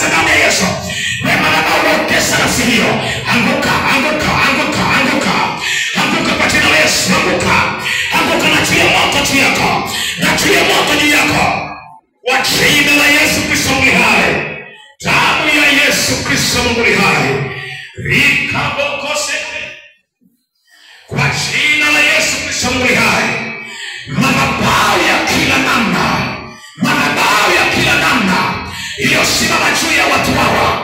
Natangaza damu ya Yesu. Wewe madhabahu unaotesa nafsi hiyo, anguka, anguka, anguka, anguka. Anguka kwa jina la Yesu, anguka. Anguka, naachilia moto juu yako. Naachilia moto juu yako. Kwa jina la Yesu Kristo Mungu hai. Damu ya Yesu Kristo Mungu hai. Rikabokose. Kwa jina la Yesu Kristo Mungu hai. Madhabahu ya kila namna, madhabahu ya kila namna iliyosimama juu ya watu hawa,